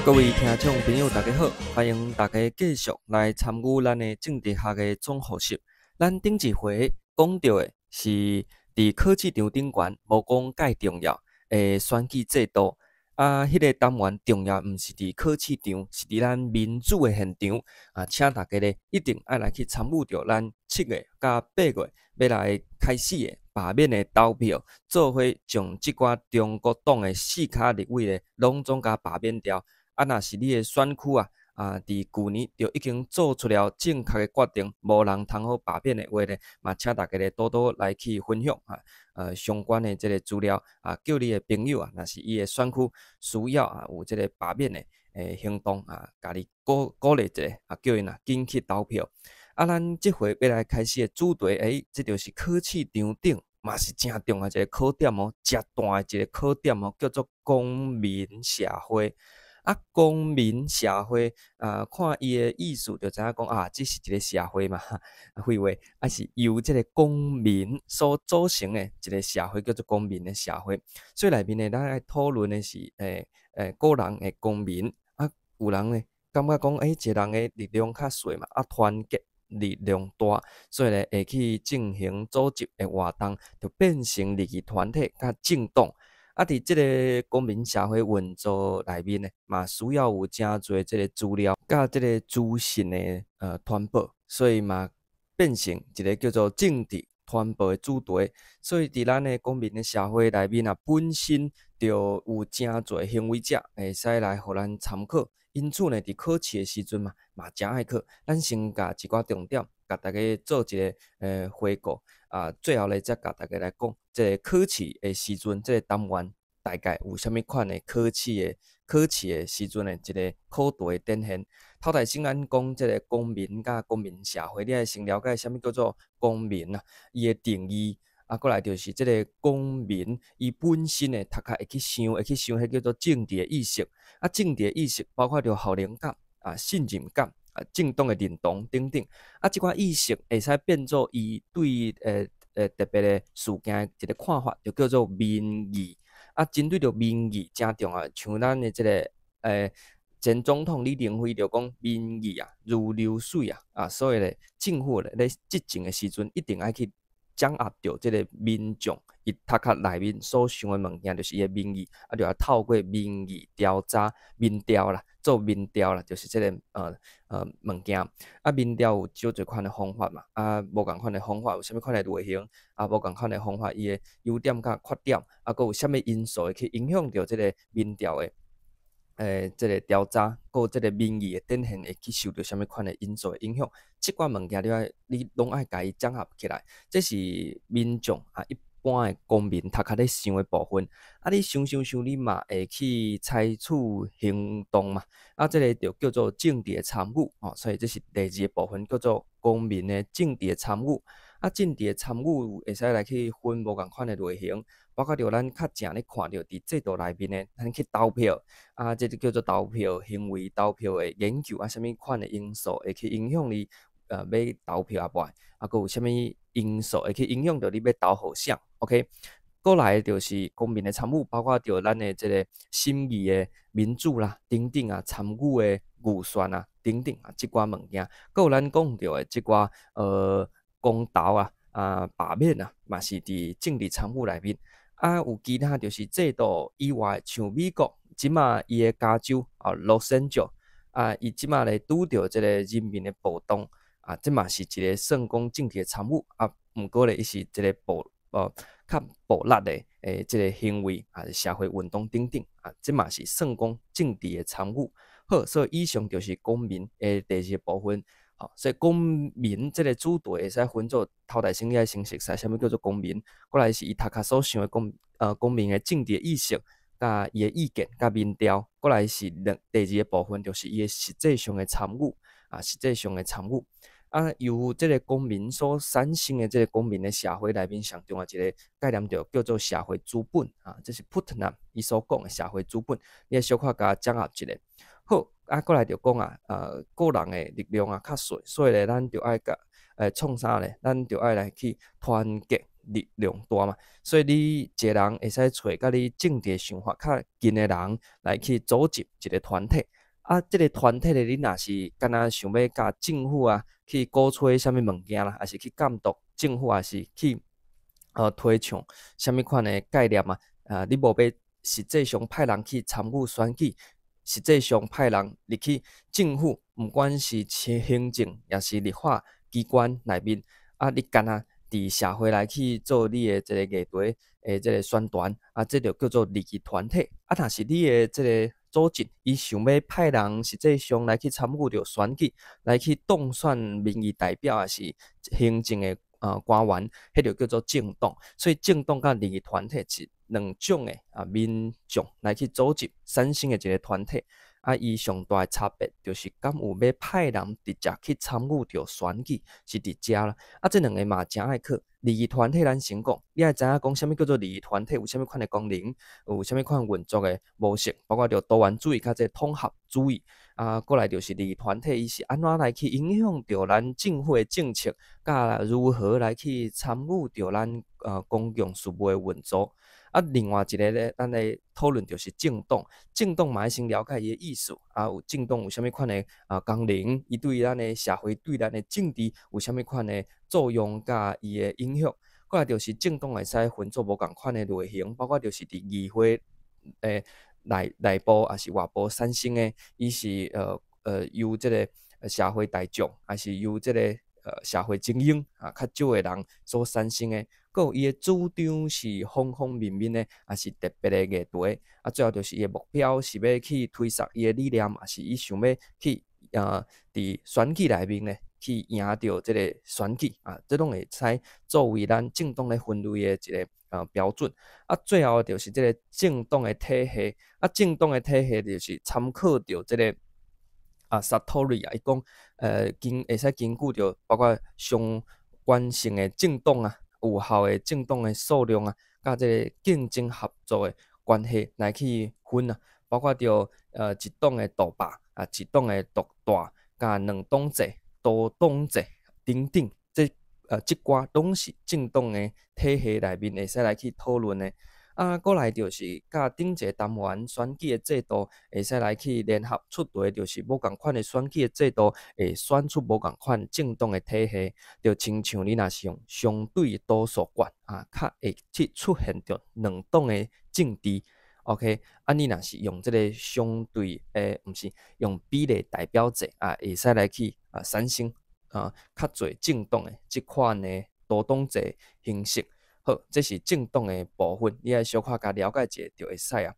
各位聽眾朋友，大家好，歡迎大家繼續來參與咱的政治學的總複習。咱頂一回講著的是佇考試場頂懸無講蓋重要的選舉制度。啊，彼個單元重要毋是佇考試場，是佇咱民主的現場。啊，請大家咧一定愛來去參與著咱7月佮8月欲來開始的罷免的投票，做伙將這寡中國黨的四跤立委咧，攏總共罷免掉。啊，若是你的選區啊，啊，佇舊年就已經做出了正確的決定，無人通好罷免的話咧，嘛請大家咧多多來去分享啊，相關的這个資料啊，叫你的朋友啊，若是伊的選區需要啊有這个罷免的行動啊，共你鼓鼓勵一下啊，叫𪜶啊緊去投票。啊，咱這回欲來開始的主題，這就是考試場頂嘛是誠重要一个考點哦，誠大的一个考點哦，叫做公民社會。啊，公民社會啊，看伊的意思就知影講啊，這是一個社會嘛，廢話，啊是由這个公民所組成的一個社會，叫做公民的社會。所以內面呢，咱愛討論的是個人的公民啊，有人呢感覺講，一個人的力量較細嘛，啊，團結力量大，所以咧會去進行組織的活動，就變成利益團體佮政黨。啊，佇這个公民社會運作內面呢，嘛需要有誠濟這个資料佮這个資訊的傳播，所以嘛變成一个叫做政治傳播的主題。所以佇咱的公民的社會內面啊，本身就有誠濟行為者會使來予咱參考。因此呢，佇考試的時陣嘛，嘛誠愛考。咱先共一寡重點，共大家做一个回顧啊，最後咧才共大家來講，這个考試的時陣，這个單元大概有啥物款的考試的時陣的一个考題展現。頭台先咱講這个公民佮公民社會，你愛先了解啥物叫做公民啊，伊的定義。啊，過來就是這个公民，伊本身的頭殼會去想，會去想彼叫做政治的意識。啊，政治的意識包括著效能感、啊信任感、啊政黨的認同等等。啊，這款意識會使變做伊對特別的事件的一个看法，就叫做民意。啊，針對著民意誠重要，像咱的這个前總統李登輝就講民意啊如流水啊，啊，所以咧政府咧咧執政的時陣一定愛去掌握著這个民眾伊頭殼內面所想的物件，就是伊的民意，啊，就愛透過民意調查、民調啦，做民調啦，就是這个物件。啊，民調有少濟款的方法嘛，啊，無仝款的方法有啥物款的類型，啊，無仝款的方法伊的優點佮缺點，啊，閣有啥物因素會去影響著這个民調的這个調查，閣有這个民意的展現會去受著啥物款的因素的影響，這寡物件你攏愛共伊整合起來，這是民眾啊一般的公民頭殼咧想的部分。啊，你想想想，你嘛會去採取行動嘛？啊，這个就叫做政治的參與哦。所以這是第二个部分，叫做公民的政治的參與。啊，政治的參與會使來去分無仝款的類型，包括著咱較正咧看著佇制度內面的，咱去投票，啊，這就叫做投票行為、投票的研究啊，啥物款的因素會去影響你欲投票抑無？啊，閣有啥物因素會去影響著你欲投予誰？OK，過來就是公民的參與，包括著咱的這个審議的民主啦，等等啊，參與的預算啊，等等啊，這寡物件，閣有咱講著的這寡公投啊、啊罷免啊，嘛是佇政治參與內面。啊，有其他就是制度以外，像美國這馬伊的加州啊，洛杉磯啊，伊這馬咧拄著這个人民的暴動啊，這嘛是一个算講政治的參與啊。毋過咧，伊是一个較暴力的這个行為啊，社會運動等等啊，這嘛是算講政治的參與。好，所以以上就是公民的第二个部分。好，所以公民這个主題會使分做頭台先，你愛先熟悉啥物叫做公民，過來是伊頭殼所想的公民的政治意識，佮伊的意見佮民調，過來是第二个部分，就是伊的實際上的參與啊，實際上的參與。啊，由這个公民所產生的這个公民的社會內面，上重要一个概念就叫做社會資本啊，這是普特南伊所講的社會資本，你愛小可共整合一下。好，啊，過來就講啊，個人的力量啊較細，所以咧，咱就愛共創啥咧？咱就愛來去團結。力量大嘛，所以你一个人會使揣佮你政治想法較近的人來去組織一個團體。啊，這個團體咧，你若是敢若想欲共政府啊去鼓吹啥物物件啦，抑是去監督政府，抑是去推倡啥物款的概念啊，啊，你無欲實際上派人去參與選舉，實際上派人入去政府，毋管是行政抑是立法機關內面，啊，你干焦佇社會來去做你的這個議題的這個宣傳，啊，這就叫做利益團體。啊，若是你的這個組織，伊想欲派人實際上來去參與著選舉，來去當選民意代表，抑是行政的官員，彼就叫做政黨。所以政黨佮利益團體是兩種的民眾來去組織產生的一個團體。啊，伊上大的差別就是敢有欲派人直接去參與著選舉，是佇遮啦。啊，這兩个嘛誠愛考。利益團體咱先講，你愛知影講啥物叫做利益團體，有啥物款的功能，有啥物款運作的模式，包括著多元主義佮這個統合主義。啊，過來就是利益團體，伊是按怎來去影響著咱政府的政策，佮如何來去參與著咱公共事務的運作。啊，另外一个咧，咱來討論就是政黨，政黨嘛愛先了解伊的意思，啊，有政黨有啥物款的功能，伊對咱的社會、對咱的政治有啥物款的作用佮伊的影響。過來就是政黨會使分做無仝款的類型，包括就是佇議會內部抑是外部產生的，伊是由這个社會大眾，抑是由這个社會精英啊較少的人所產生的。閣有伊的主張是方方面面的，抑是特別的議題。啊，最後就是伊的目標是欲去推捒伊的理念，抑是伊想欲去佇選舉內面咧去贏著這个選舉啊，這攏會使作為咱政黨咧分類的一个標準。啊，最後就是這个政黨的體系。啊，政黨的體系就是參考著這个薩托瑞啊，伊講會使根據著包括相關性的政黨啊，有效的政黨的數量啊，佮這个競爭合作的關係來去分啊，包括著一黨的獨霸啊，一黨的獨大，佮兩黨制、多黨制等等，這寡攏是政黨的體系內面會使來去討論的。啊，過來就是佮頂一个單元選舉的制度會使來去聯合出題，就是無仝款的選舉的制度會選出無仝款政黨的體系，就親像你若是用相對多數決啊，較會去出現著兩黨的政治。OK，啊，你若是用這个相對毋是用比例代表制啊，會使來去產生較濟政黨的這款的多黨制形式。好，這是政黨的部分，你愛小可共了解一下就會使啊。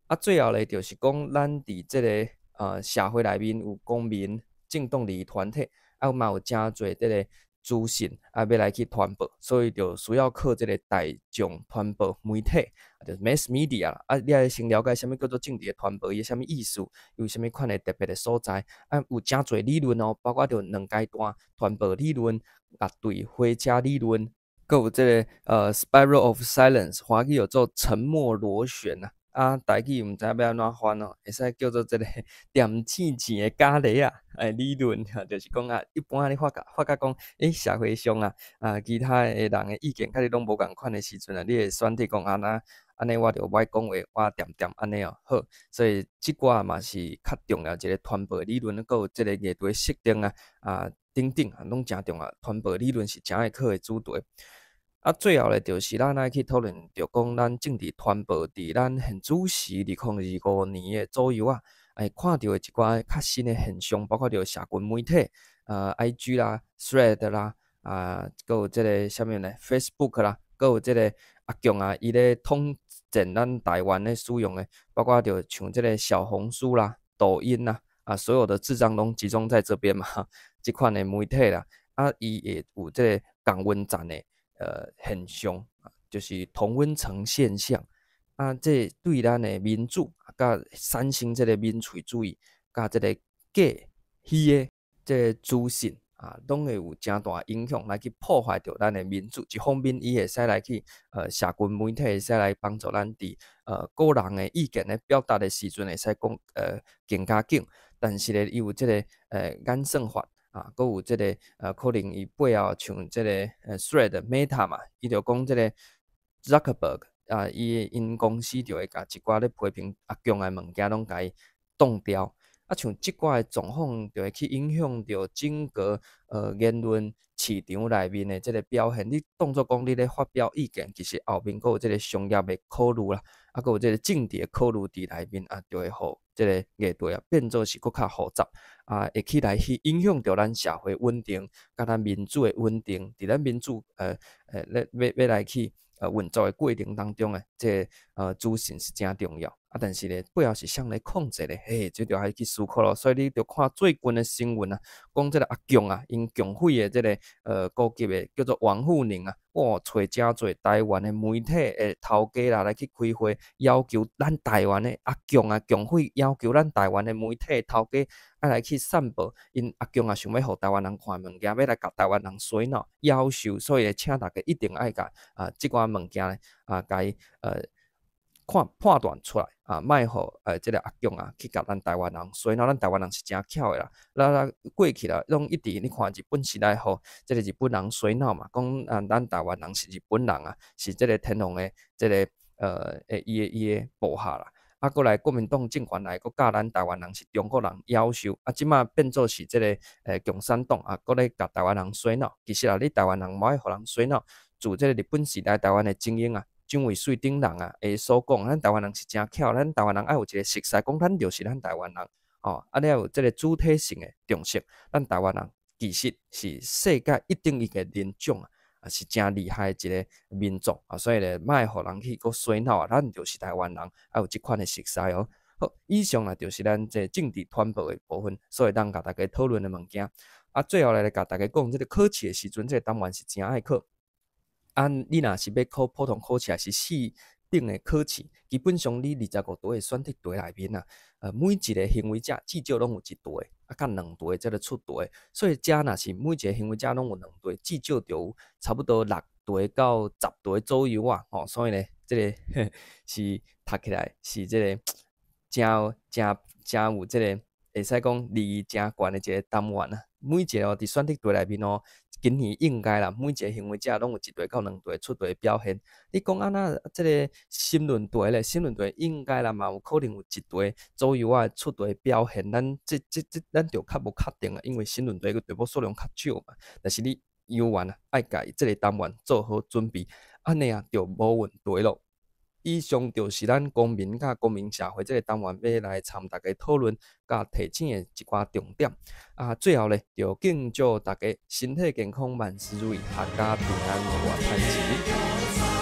啊，最後咧就是講，咱佇這个社會內面有公民、政黨利益團體，啊嘛有誠濟這个資訊啊，欲來去傳播，所以就需要靠這个大眾傳播媒體，就是 mass media 啦。啊，你愛先了解啥物叫做政治的傳播，伊啥物意思，有啥物款的特別的所在，啊，有誠濟理論哦，包括著兩階段傳播理論、絕對火車理論。閣有這个spiral of silence，華語叫做沉默螺旋啊，啊，台語毋知影欲按怎翻哦，會使叫做這个恬靜靜的咖喱啊，理論，就是講啊，一般你發覺講，社會上啊，其他的人的意見佮你攏無仝款的時陣啊，你會選擇講啊那按呢我就無愛講話，我恬恬按呢哦，好，所以這寡嘛是較重要一个傳播理論，閣有這个議題設定啊，等等啊，攏誠重要。傳播理論是誠愛考的主題。啊，最後咧，就是咱愛去討論著講，咱政治傳播佇咱現主時2025年的左右啊，會看著的一寡較新的現象，包括著社群媒體，IG 啦、Thread 啦，啊，閣有這个啥物呢？Facebook 啦，閣有這个阿強啊，伊咧統戰咱台灣咧使用的，包括著像這个小紅書啦、抖音啦，啊，所有的智障攏集中在這邊嘛，這款的媒體啦，啊，伊會有這个共溫層的現象，就是同溫層現象。啊，這對咱的民主，佮產生這个民粹主義，佮這个假虛的這个資訊啊，攏會有誠大影響，來去破壞著咱的民主。一方面，伊會使來去社群媒體會使來幫助咱佇個人的意見咧表達的時陣，會使講更加緊。但是咧，伊有這个演算法。啊，閣有這个可能伊背後像這个Thread Meta 嘛，伊就講這个 Zuckerberg 啊，伊𪜶公司就會共一寡咧批評阿共的物件攏共伊擋掉。啊，像這寡的狀況，就會去影響著整個言論市場內面的這个表現。你當做講你咧發表意見，其實後面閣有這个商業的考慮啦，啊，閣有這个政治的考慮佇內面啊，就會予這个議題啊變做是閣較複雜，啊，會起來去影響著咱社會穩定，佮咱民主的穩定，佇咱民主咧欲來去運作的過程當中的這个資訊是誠重要。啊，但是咧背後是誰咧控制咧？嘿，這就愛去思考咯。所以你著看最近的新聞啊，講這个阿共啊，𪜶共匪的這个高級的叫做王滬寧啊，哇，揣誠濟台灣的媒體的頭家啦來去開會，要求咱台灣的阿共啊，共匪要求咱台灣的媒體頭家愛來去散布𪜶阿共啊想欲予台灣人看的物件，欲來共台灣人洗腦，要求，所以請大家一定愛共啊這寡物件咧啊，共伊看判斷出來啊，莫予這个阿共啊去共咱台灣人洗腦，咱台灣人是誠巧的啦。咱咱過去啦，攏一直你看日本時代予這个日本人洗腦嘛，講啊咱台灣人是日本人啊，是這个天皇的這个伊的部下啦。啊，閣來國民黨政權來，閣教咱台灣人是中國人夭壽，啊，這馬變做是這个共產黨啊，閣咧共台灣人洗腦。其實啊，你台灣人無愛予人洗腦，自這个日本時代台灣的精英啊，蔣渭水等人啊，會所講，咱台灣人是誠巧，咱台灣人愛有一個熟似，講咱就是咱台灣人，吼，啊，你愛有這个主體性的重視，咱台灣人其實是世界一等一的人種啊，啊是誠厲害的一个民族啊，所以咧，莫予人去閣洗腦啊，咱就是台灣人，愛有這款的熟似哦。好，以上啊，就是咱這政治傳播的部分，所以當共大家討論的物件。啊，最後來共大家講，這个考試的時陣，這个單元是誠愛考。啊，你若是欲考普通考試，抑是四等的考試，基本上你25題的選擇題內面啊，每一个行為者至少攏有一題，啊，佮兩題才咧出題。所以遮若是每一个行為者攏有兩題，至少就有差不多六題到十題左右啊。吼，所以呢，這个是讀起來是這个誠誠誠有這个會使講利益誠懸的一个單元啊。每一个佇選擇題內面哦，今年應該啦，每一个行為者攏有一題到兩題出題表現。你講啊若這个申論題咧，申論題應該啦嘛有可能有一題左右仔出題表現。咱這這這咱就較無確定啊，因為申論題个題目數量較少嘛。但是你猶原啊，愛共這个單元做好準備，按呢啊就無問題咯。以上就是咱公民佮公民社會這个單元欲來參大家討論佮提醒的一寡重點。啊，最後咧，就敬祝大家身體健康，萬事如意，闔家平安，偌趁錢。